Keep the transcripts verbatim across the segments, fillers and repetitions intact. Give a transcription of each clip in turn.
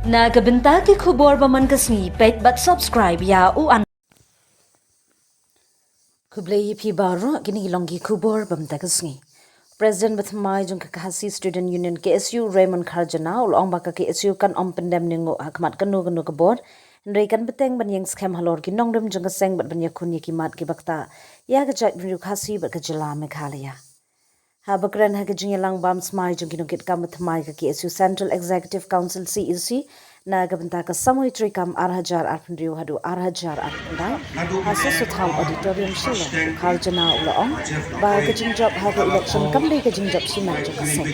Na ka bynta ki khubor ba man ka sngi, peit bad subscribe ïa u an. Khublei ïa phi baroh, kine ki long ki khubor ba man ka sngi. President ba thymmai jong ka Khasi Student Union, K S U, Raymond Kharjana, u la ong ba ka K S U kan ym pyndem ne nguh ha khmat kano kano ka bor, hynrei kan bteng ban ïeng skhem halor ki nongrim jong ka seng bad ban ïakhun ïa ki mat kiba ktah ïa ka jaitbynriew Khasi bad ka jylla Meghalaya. Haba kren ha ka jingïalang bam smai jong ki nongkitkam ba thymmai ka K S U Central Executive Council, C E C, na ka bynta ka samoi treikam ar hajar arphew hynriew haduh ar hajar arphew khyndai ha Sosothaw Auditorium, Shillong, u Kharjana u la ong ba ka jingjop ha ka election kam dei ka jingjop shimet jong ka seng.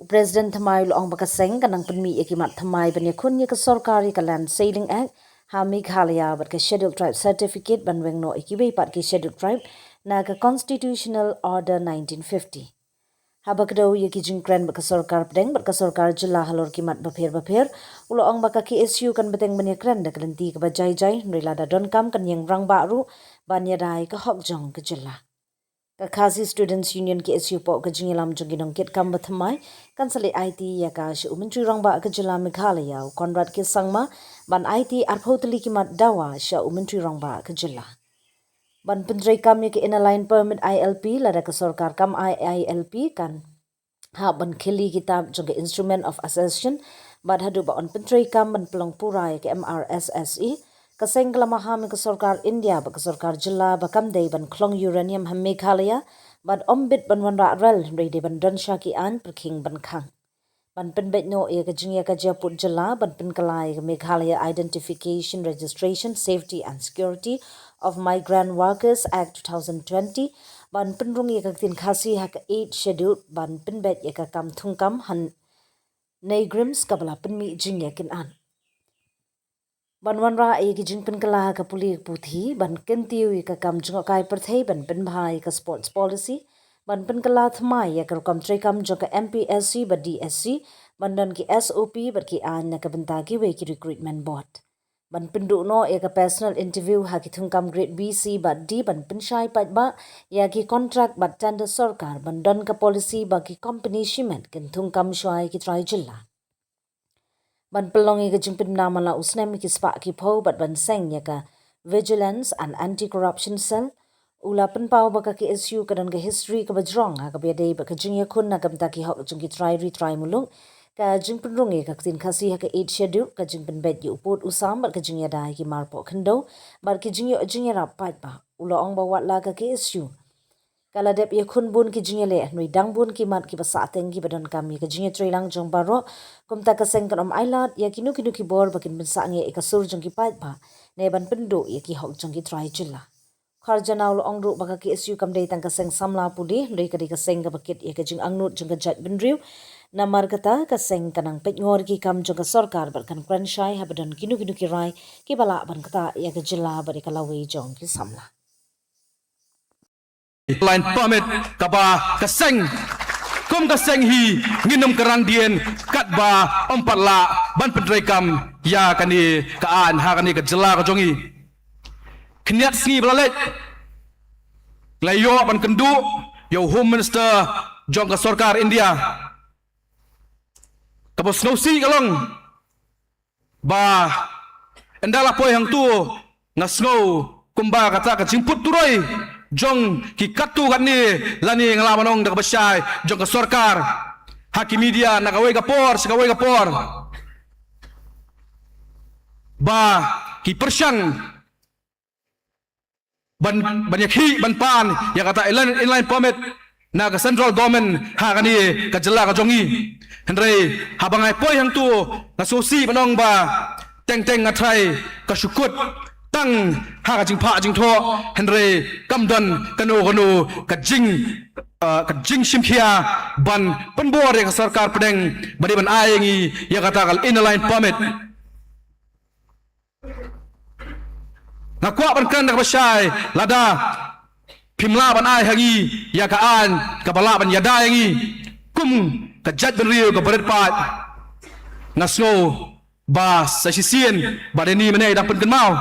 U President thymmai u la ong ba ka seng kan nang pynmih ïa ki mat thymmai ban ïakhun ïa ka sorkar ïa ka Land Ceiling Act ha Meghalaya bad ka Scheduled Tribe Certificate ban weng noh ïa kiwei pat ki Scheduled Tribe na ka Constitutional Order nineteen fifty. Haba kdew ïa ki jingkren bad ka sorkar pdeng bad ka sorkar jylla halor ki mat bapher bapher, u la ong ba ka K S U kan bteng ban ïakren da ka lynti kaba jai jai, hynrei lada donkam kan ïeng rangbah ruh ban ïada ïa ka hok jong ka jylla. Ka Khasi Students Union, K S U, hapoh ka jingïalam jong ki nongkitkam ba thymmai kan sa leit aiti ïa ka sha u Myntri Rangbah ka jylla Meghalaya, u Conrad K Sangma, ban aiti arphew tylli ki mat dawa sha u Myntri Rangbah ka jylla. Ban pyntreikam ïa ka Inner Line Permit, I L P, lada ka sorkar kam ai I L P, kan hap ban khylli kitab jong ka Instrument of Accession bad haduh ba yn pyntreikam ban pynlong pura ïa ka M R S S E, ka seng ka la maham ïa ka sorkar India bad ka sorkar jylla ba kam dei ban khlong uranium ha Meghalaya bad ym bit ban wanrah rel, hynrei dei ban don sha ki aiñ pyrkhing ban khang. Ban pynbeit noh ïa ka jingïakajia pud jylla ban pynkylla ïa ka Meghalaya Identification, Registration, Safety and Security of Migrant Workers Act two thousand twenty, ban pynrung ïa ka ktien Khasi ha ka Eighth Schedule, ban pynbeit ïa ka kam thungkam ha NEIGRIHMS kaba la pynmih jingïakynad. Ban wanrah ïa ki jingpynkylla ha ka pule puthi, ban kyntiew ïa ka kam jngohkai pyrthei, ban pynbha ïa ka sports policy, ban pynkylla thymmai ïa ka rukom treikam jong ka M P S C bad D S C, ban don ki S O P bad ki aiñ na ka bynta kiwei ki recruitment board. Ban pynduh noh ïa ka personal interview ha ki thungkam grade B, C bad D, ban pynshai paidbah ïa ki contract bad tender sorkar, ban don ka policy ba ki company shimet kin thungkam shuwa ïa ki trai jylla. Ban pynlong ïa ka jingpynbna man la u snem ïa ki spah ki phew bad ban seng ïa ka Vigilance and Anti-Corruption Cell. U la pynpaw ba ka K S U ka don ka history kaba jrong ha kaba ïadei bad ka jingïakhun na ka bynta ki hok jong ki trai ri trai muluk, ka jingpynrung ïa ka ktien Khasi ha ka Eighth Schedule, ka jingpynbeit ïa u pud u sam bad ka jingïada ïa ki mar pohkhyndew bad ki jingïoh jingïarap paidbah. U la ong ba wat la ka K S U ka la dep ïakhun bun ki jingïaleh, hynrei dang bun ki mat kiba sahteng kiba donkam ïa ka jingïatreilang jong baroh. Kumta ka seng kan ym ailad ïa kino kino ki bor ba kin pynsangeh ïa ka sur jong ki paidbah ne ban pynduh ïa ki hok jong ki trai jylla. Kharjana u la ong ruh ba ka K S U kam dei tang ka seng samla pule, hynrei ka dei ka seng kaba kit ïa ka jingangnud jong ka jaitbynriew. Namar kata ka seng kan nang peitngor ïa ki kam jong ka sorkar bad kan kren shai haba don kino kino ki rai kiba lah ban ktah ïa ka jylla bad ïa ka lawei jong ki samla. Line permit kaba ka seng, kum ka seng hi ngin ym kyrhang dien katba ym pat lah ban pyntreikam ïa kane ka aiñ ha kane ka jylla ka jong ngi. Khyndiat sngi ba la leit, la ïoh ban kynduh ïa u Home Minister jong ka sorkar India. Kaba sngewsih ka long ba ynda la poi hangto nga sngew kumba kata ka jingput turoi jong ki katto katne, lane nga lah ban ong da kaba shai jong ka sorkar ha ki media na kawei ka por sha kawei ka por, ba ki pyrshang ban, ban ïakhih ban pan ïa kata inline, inline permit na ka central government ha kane ka jylla ka jong ngi. Hynrei haba nga poi hangto nga sngewsih ban ong ba teng teng nga tharai ka shu kut tang ha ka jingphah jingthoh, hynrei kam don kano kano ka jing, ah, ka jingshim khia ban pynbor ïa ka sorkar pdeng ba dei ban ai ïa ngi ïa kata ka inline permit. Nga kwah ban kren da kaba shai, lada phim lah ban ai ha ngi ïa ka aiñ kaba lah ban ïada ïa ngi kum ka jaitbynriew kaba rit paid, nga sngew ba sa shisien ba dei ni mynne dang pynkynmaw,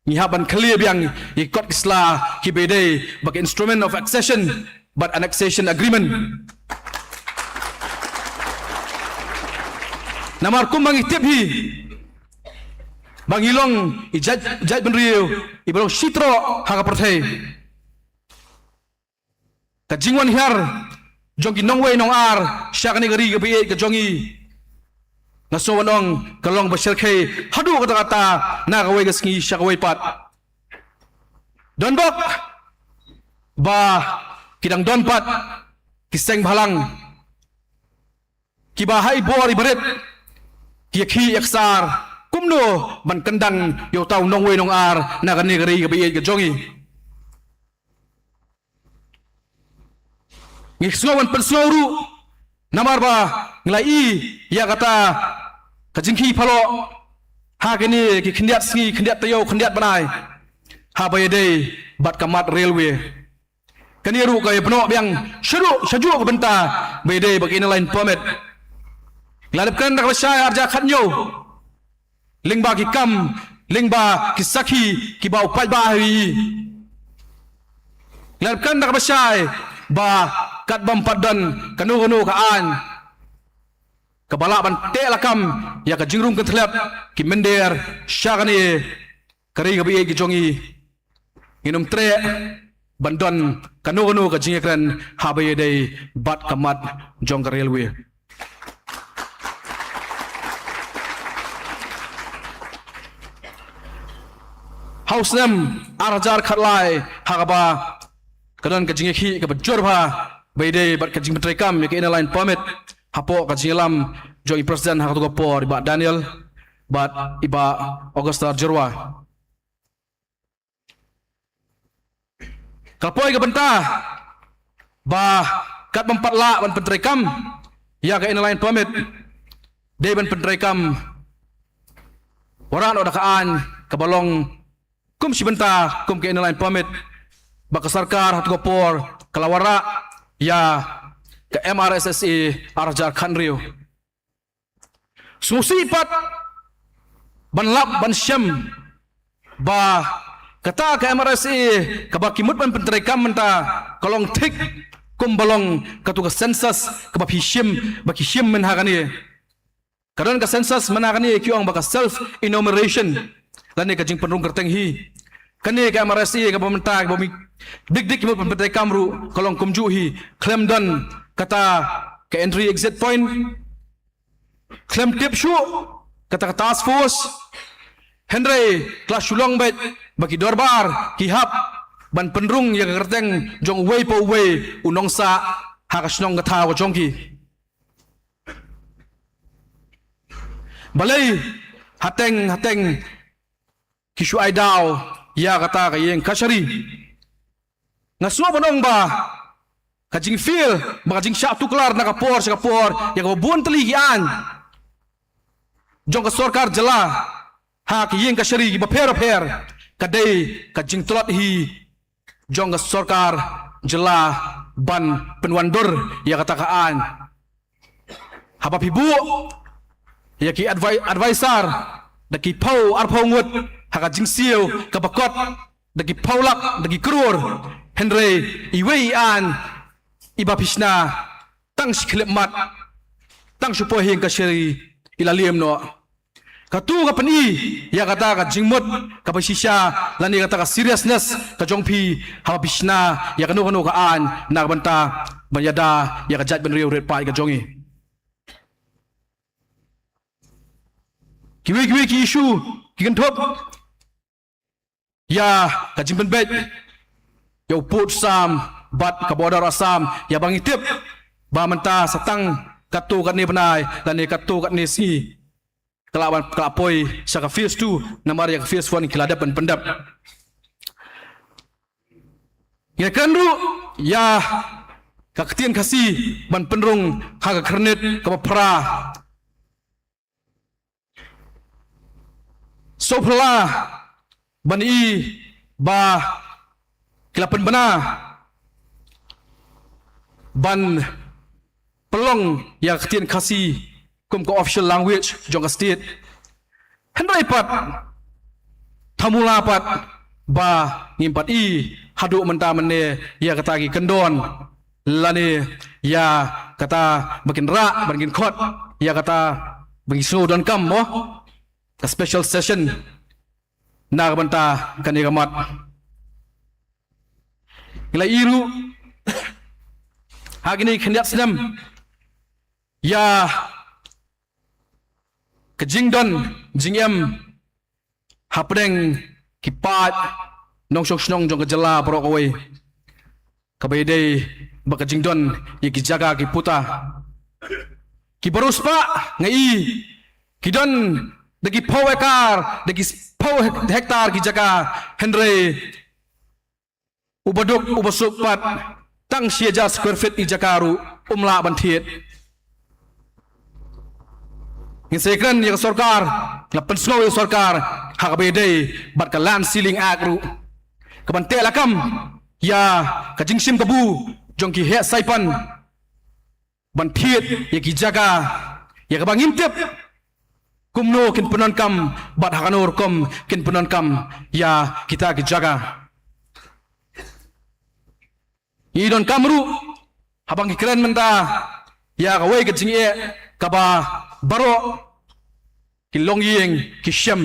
ngi hap ban khlieh biang ïa ki kot ki sla kiba dei ba ka Instrument of Accession bad Annexation Agreement. Namar kumba ngi tip hi ba ngi long i jait, jait bynriew iba long shi troh ha ka pyrthei. Ka jingwan hiar jong ki nongwei nongar sha kane ka ri kaba ïeit ka jong ngi, nga sngew ban ong ka long ba shyrkhei haduh katta katta na kawei ka sngi sha kawei pat. Don bok ba ki dang don pat ki seng bhalang kiba ha i bor i barit ki ïakhih ïaksar kumno ban kyndang ïa uta u nongwei nongar na kane ka ri kaba ïeit ka jong ngi. Ngi sngew ban pynsngew ruh namar ba ngi la i ïa kata ka jingkhih phalok ha kine ki khyndiat sngi, khyndiat taïew, khyndiat bnai haba ïadei bad ka mat railway. Kane ruh ka ïa pynnoh biang shaduh, shaduh ka bynta ba ïadei bad ka Inner Line Permit. Ngi la dep kren da kaba shai arja khat ñiew lyngba ki kam, lyngba ki sakhi kiba u paidbah ha ïohi. Ngi la dep kren da kaba shai ba katba ym pat don kano kano ka aiñ kaba lah ban teh lakam ïa ka jingrung kynthlep ki mynder sha kane ka ri kaba ïeit ka jong ngi. Ngin ym treh ban don kano kano ka jingïakren haba ïadei bad ka mat jong ka railway. Ha u snem ar hajar khatlai ha kaba ka don ka jingïakhih kaba jur bha ba ïadei bad ka jingpyntreikam ïa ka Inner Line Permit hapoh ka jingïalam jong i President ha kato ka por, i Bah Daniel bad i Bah Augustar Jyrwa. Ka la poi ka bynta ba katba ym pat lah ban pyntreikam ïa ka Inner Line Permit, dei ban pyntreikam wanrah noh da ka aiñ kaba long kum shi bynta kum ka Inner Line Permit ba ka sorkar ha kato ka por ka la wanrah ïa ka M R S S A ar hajar khathynriew. Sngewsih pat ban lap ban shem ba kata ka M R S S A kaba ki mut ban pyntreikam mynta ka long thik kumba long kato ka census kaba phi shim, ba ki shim mynha kane. Ka don ka census mynha kane ki ong ba ka self enumeration lane ka jingpynrung kyrteng hi. Kane ka M R S S A kaba mynta kaba mi dik dik ki mut ban pyntreikam ruh ka long kumjuh hi, khlem don kata ka entry exit point. Khlem tip shuh kata ka task force, hynrei ka la shu long beit ba ki dorbar ki hap ban pynrung ïa ka kyrteng jong uwei pa uwei u nongsah ha ka shnong ka thaw ka jong ki. Balei hateng hateng ki shu ai daw ïa kata ka ïing kashari? Nga sngew ban ong ba ka jingfeel, ba ka jingshah tuklar na ka por sha ka por ïa kaba bun tylli ki aiñ jong ka sorkar jylla ha ki ïing kashari kiba pher bapher, ka dei ka jingtlot hi jong ka sorkar jylla ban pynwandur ïa kata ka aiñ. Haba phi buh ïa ki advi-, advisor da ki phew arphew ngut ha ka jingsiew kaba kot da ki phew lak da ki klur, hynrei iwei i aiñ iba phi shna tang shi khyllipmat, tang shu poi ha ïing kashari i la liem noh. Kato ka pyni ïa kata ka jingmut kaba shisha lane kata ka seriousness ka jong phi haba phi shna ïa kano kano ka aiñ na ka bynta ban ïada ïa ka jaitbynriew rit paid ka jong ngi. Kiwei kiwei ki issue ki kynthup ïa ka jingpynbeit ïa u pud Sam bad ka border Assam, ïa ba ngi tip ba mynta sa tang katto katne bnai lane katto katne sngi ka la wan, ka la poi sha ka phase two, namar ïa ka phase one ki la dep ban pyndep. Ngi kren ruh ïa ka ktien Khasi ban pynrung ha ka Khyrnit kaba phra. Sngewphylla ban i ba ki la pynbna ban pynlong ïa ka ktien Khasi kum ka official language jong ka state. Hynrei pat, thamula pat ba ngim pat i haduh mynta mynne ïa kata ki kyndon lane ïa kata ba kin rah, ba kin khot ïa kata ba ngi sngew donkam mo ka special session na ka bynta kane ka mat. Ngi la ïohi ruh ha kine ki khyndiat snem ïa ka jingdon jingem hapdeng ki paid nongshong shnong jong ka jylla baroh kawei, kaba ïadei bad ka jingdon ïa ki jaka ki puta. Ki baroh spah nga i ki don da ki phew ekar, da ki phew hektar ki jaka, hynrei uba duk uba suk pat tang shi hajar square feet i jaka ruh um lah ban thied. Ngin sa ïakren ïa ka sorkar, la pynsngew ïa ka sorkar ha kaba ïadei bad ka Land Ceiling Act ruh, kaban teh lakam ïa ka jingshim kabu jong ki heh saipan ban thied ïa ki jaka, ïa kaba ngim tip kumno kin pyndonkam bad ha kano rukom kin pyndonkam ïa kita ki jaka. Ngi donkam ruh haba ngi kren mynta ïa kawei ka jingeh kaba baroh ki longïing ki shem.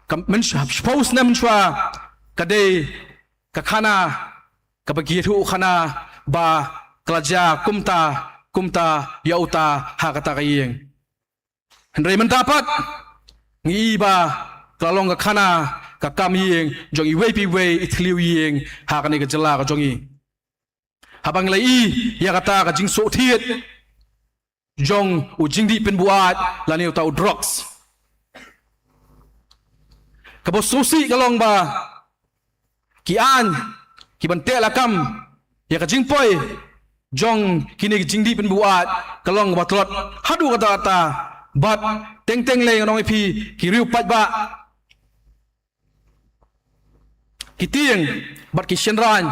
Ka mynshuwa, shiphew snem mynshuwa ka dei ka khana kaba ki ïathuh khana ba ka la jia kumta kumta ïa uta ha kata ka ïing. Hynrei mynta pat ngi i ba ka la long ka khana ka kam ïing jong iwei pa iwei i thliew ïing ha kane ka jylla ka jong ngi. Haba ngi la i ïa kata ka jingsoh thied jong u jingdih pynbuaid lane uta u drugs, kaba sngewsih ka long ba ki aiñ kiban teh lakam ïa ka jingpoi jong kine ki jingdih pynbuaid ka long kaba tlot haduh katta katta, bad teng teng lei ngan ong ïa phi, ki riew paidbah, ki tieng bad ki shynraiñ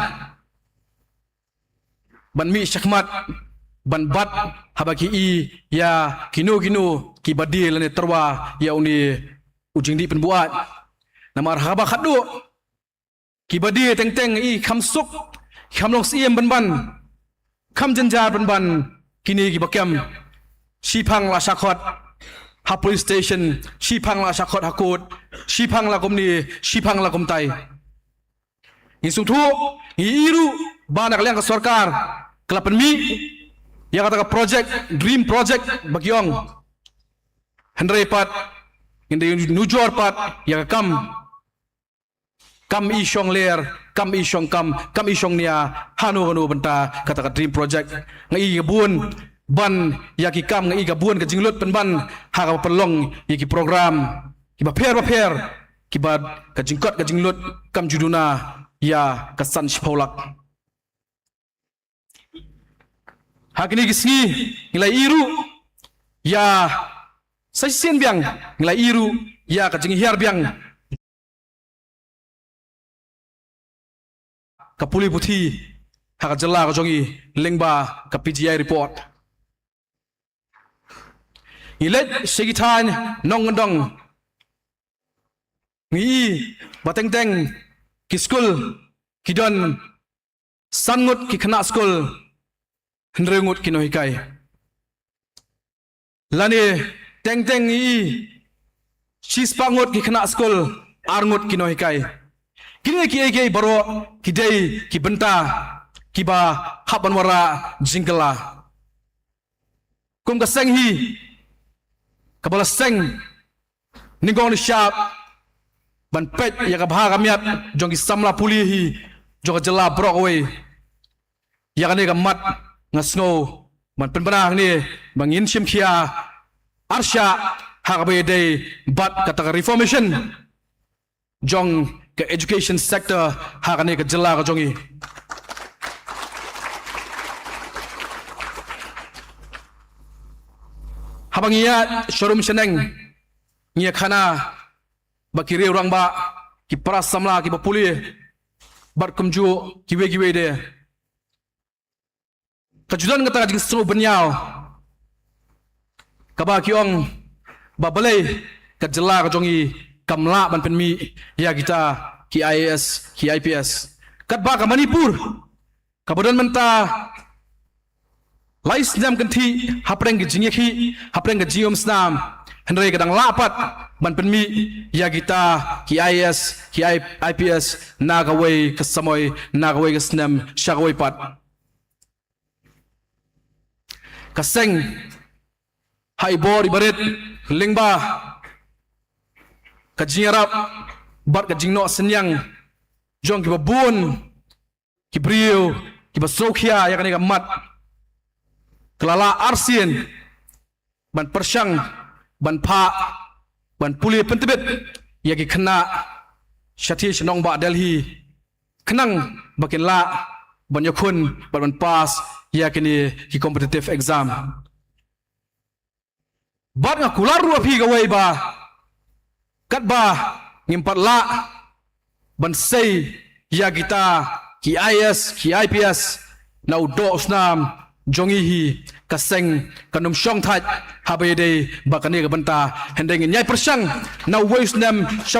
ban mih shakhmat ban bat haba ki i ïa kino kino kiba die lane tyrwa ïa une u jingdih pynbuaid. Namar haba khatduh kiba die teng teng i kham suk, kham long syiem pynban, kham jynjar pynban kine kiba kem. Shiphang la shah khot ha police station, shiphang la shah khot ha court, shiphang la kumne, shiphang la kumtai. Ngi sngewthuh, ngi i ruh ba na ka liang ka sorkar ka la pynmih ïa kata ka project, dream project ba ki ong. Hynrei pat ngin da nujor pat ïa ka kam, kam i shong ler, kam i shong kam, kam i shong nia, hano hano bynta kata ka dream project. Nga i ka bun ban ïa ki kam, nga i ka bun ka jinglut pynban ha kaba pynlong ïa ki program kiba pher ba pher, kiba ka jingkot ka jinglut kam ju duna ïa ka san shiphew lak. Ha kine ki sngi ngi la i ruh ïa sa shisien biang, ngi la i ruh ïa ka jinghiar biang ka pule puthi ha ka jylla ka jong ngi lyngba ka P G I report. Ngi leit sha ki thaiñ nongkyndong, ngi i ba teng teng ki skul ki don san ngut ki khynnah skul, hynriew ngut ki nonghikai. Lane teng teng ngi i shispah ngut ki khynnah skul, ar ngut ki nonghikai. Kine kiei kiei baroh ki dei ki bynta kiba hap ban wanrah jingkylla. Kum ka seng hi kaba la seng nyngkong nyngshap ban peit ïa ka bha ka miat jong ki samla pule hi jong ka jylla baroh kawei. Ïa kane ka mat nga sngew ban pynbna hangne ba ngin shim khia arshah ha kaba ïadei bad kata ka reformation jong ka education sector ha kane ka jylla ka jong ngi. Haba ngi ïa sharum shaneng ngi ïa khana ba ki riew rangbah, ki para samla kiba pule bad kumjuh kiwei kiwei de, ka ju don kata ka jingsngew bynñiaw kaba ki ong ba balei ka jylla ka jong ngi kam lah ban pynmih ïa kita ki I A S, ki I P S. Katba ka Manipur kaba don mynta Lai snem kynthih hapdeng ka jingïakhih, hapdeng ka jingïaumsnam, hynrei ka dang lah pat ban pynmih ïa kita ki I A S, ki I-, I P S na kawei ka samoi, na kawei ka snem sha kawei pat. Ka seng ha i bor i barit lyngba ka jingïarap bad ka jingnoh synñiang jong kiba bun ki briew kiba sngewkhia ïa kane ka mat, ka la lah arsien ban pyrshang, ban phah, ban pule pyntbit ïa ki khynnah shatei sha nongbah Delhi, khnang ba kin lah ban ïakhun bad ban pass ïa kine ki competitive exam. Bad nga kular ruh ïa phi kawei ba katba ngim pat lah ban sei ïa kita ki I A S, ki I P S na u doh snam jong ngi hi, ka seng kan ym shong thait haba ïadei bad kane ka bynta, hynrei ngin ïai pyrshang na uwei u snem sha